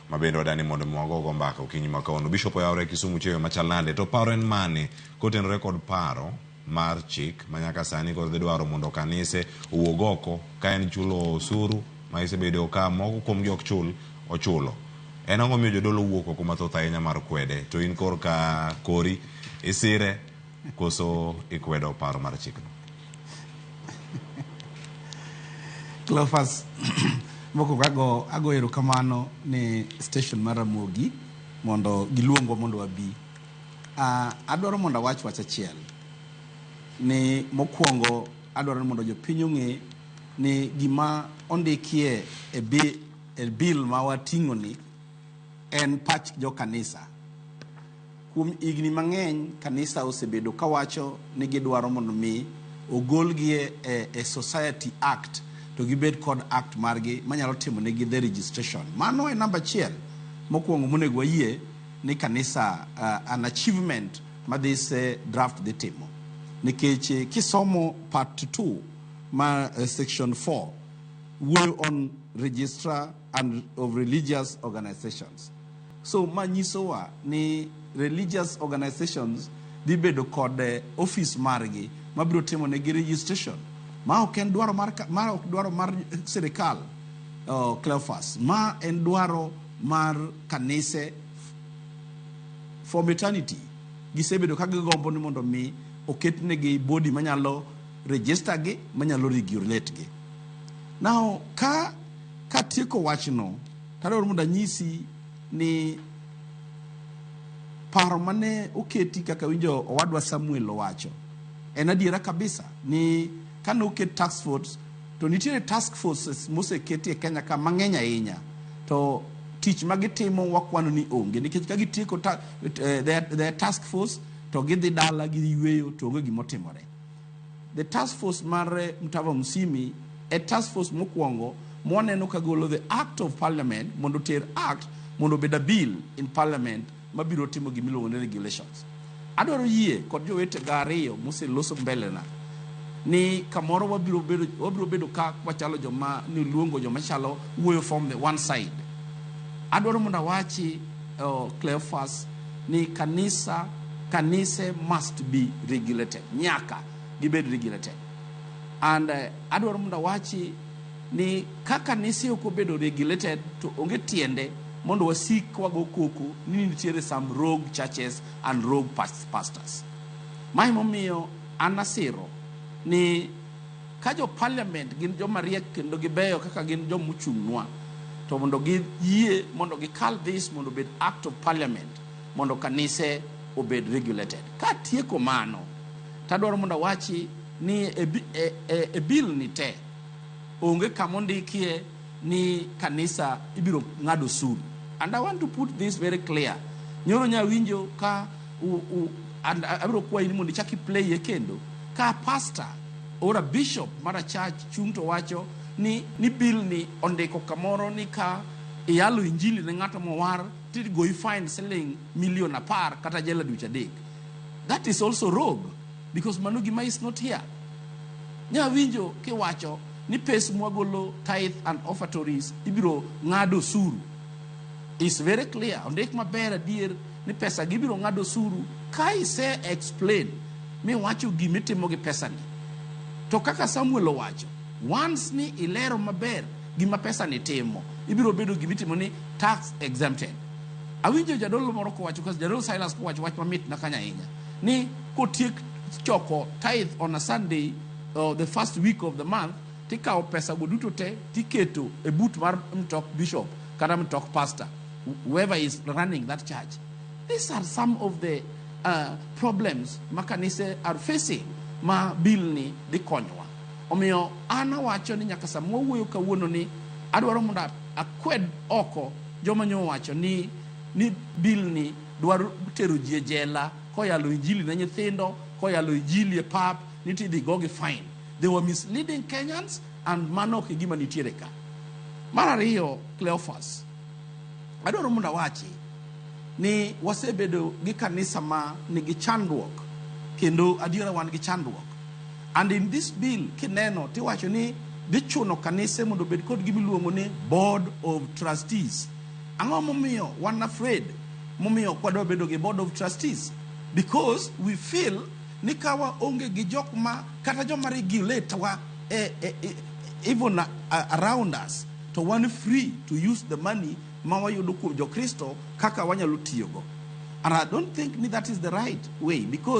Ma bende wadani mondo mi wagogo mbaka okinyi ma kawuono. Bishop oyawore Kisumu cheyo machal nade to paro en mane kotenore kod paro mar chik ma nyaka sani koro dhi dwaro mondo kanise owuog oko ka en chulo osuru ma isebedo ka moko kuomgi ok chul ochulo. En ang'o miyo jodolo wuok oko mathoth ahinya mar kwede to in korka kori isire koso ikwedo paro mar chikno? Cleophas, mokwongo ago erokamano ne station mar Ramogi mondo giluongwa mondo wabi. Adwaro mondo awach wach achiel ni mokwongo adwaro ni mondo jopiny ong'e ni gima ondikie e bill ma wating'o ni en pach jo kanisa. Kuom higni mang'eny kanisa osebedo kawacho ni gidwaro mondo mi ogolgi e Society Act to gibed kod act margi manyalo timo negi the registration. Mano e namba achiel mokwongo monego wayie ni kanisa an achievement ma this draft dhi timo. Nikech kisomo part 2 ma section 4 wuoyo on registrar and of religious organizations. So ma nyisowa ni religious organizations dhi bedo kod office margi mabiro timo negi registration. Ma ok en dwaro mar, ma ok dwaro mar sirikal, Cleophas. Ma en dwaro mar kanise from eternity. Gisebedo ka gigombo ni mondo mi oketnegi body manyalo register gi, manyalo regulate gi. Now, ka katieko wachno, tadwaro mondo anyisi ni paro mane oketi kaka winjo owadwa Samuel owacho en adiera kabisa ni kane oket task force to nitiere task forces moseketi e Kenya ka mang'eny ahinya to tich ma gitimo wakwano ni onge nikech ka gitieko their task force to gidhi dala giyweyo to onge gimotimore. The task force mar Mtava Musimi e task force mokwongo mwaneno ka golo the act of parliament mondo ter act mondo obed a bill in parliament mabiro timo gimiluongo ni regulations. Adwaro yie kod jowetega ariyo moseloso mbele na ni kamoro wabiro bedo ka wachalo joma niluongo joma chalo wuoyo from the one side. Adwaro mondo awachi, Cleophas, ni kanise must be regulated. Nyaka gibed regulated. And adwaro mondo awachi ni ka kanise ok obedo regulated to onge tiende mondo wasik wago koko ni nitiere some rogue churches and rogue pastors. Ma emomiyo an asiro ni ka jo parliament gin joma riek kendo gibeyo kaka gin joma ochung'nwa to mondo giyie mondo gikal this mondo obed act of parliament mondo kanise obed regulated. Katieko mano, tadwaro mondo awachi ni e bill ni te onge kama ondikie ni kanisa ibiro ng'ado osuru. And I want to put this very clear. Nyoro nya winjo ka and abiro kwayi ni mondo ichak i-play e kendo ka pastor or a bishop mar a church chung' to wacho ni bill ni ondiko kamoro ni ka iyalo injili ne ng'ato mowar tigoyi fine siling milion 10 kata jela dweche 3. That is also rogue because mano gima is not here. Nya winjo kiwacho ni pes mwagolo tithe and offertories ibiro ng'ado osuru. Is very clear. Ondik maber adier ni pesa gibiro ng'ado osuru ka ise explain miwacho gimitimo gi pesa ni. To kaka Samuel owacho, once ni ilero maber gima pesa ni timo, ibiro bedo gimitimo ni tax exempted. Awinjo jadolo moro kowacho, kasi jadolo Silas kowacho wach mamit na kanyo ahinya, ni kotiek choko tithe on a Sunday or the first week of the month, tikawo pesa go duto te tiketo e boot mar mtok bishop kata mtok pastor, whoever is running that church. These are some of the problems ma kanise are facing ma bill ni dhi konyowa. Omiyo an awacho ni nyaka sama wawuoyo kawuono ni adwaro mondo akwed oko joma nyo owacho ni bill ni dwaro tero ji e jela koyalo injili ne nyithindo, koyalo injili e pap, ni tidhi gogi fine. They were misleading Kenyans and mano ok e gima nitiere ka. Mar ariyo, Cleophas, adwaro mondo awachi ni wasebedo gi kanisa ma nigi chandruok kendo adiera wan gi chandruok. And in this bill kineno tiwacho ni dhi chuno kanise mondo obed kod gima iluongo ni board of trustees. Ang'o momiyo wan afraid momiyo ok wadwa bedo gi board of trustees? Because we feel ni ka waonge gi jok ma kata joma regulate wa even around us, to wan free to use the money ma wayudo kuom Jokristo kaka wanyalo tiyogo. And I don't think ni that is the right way because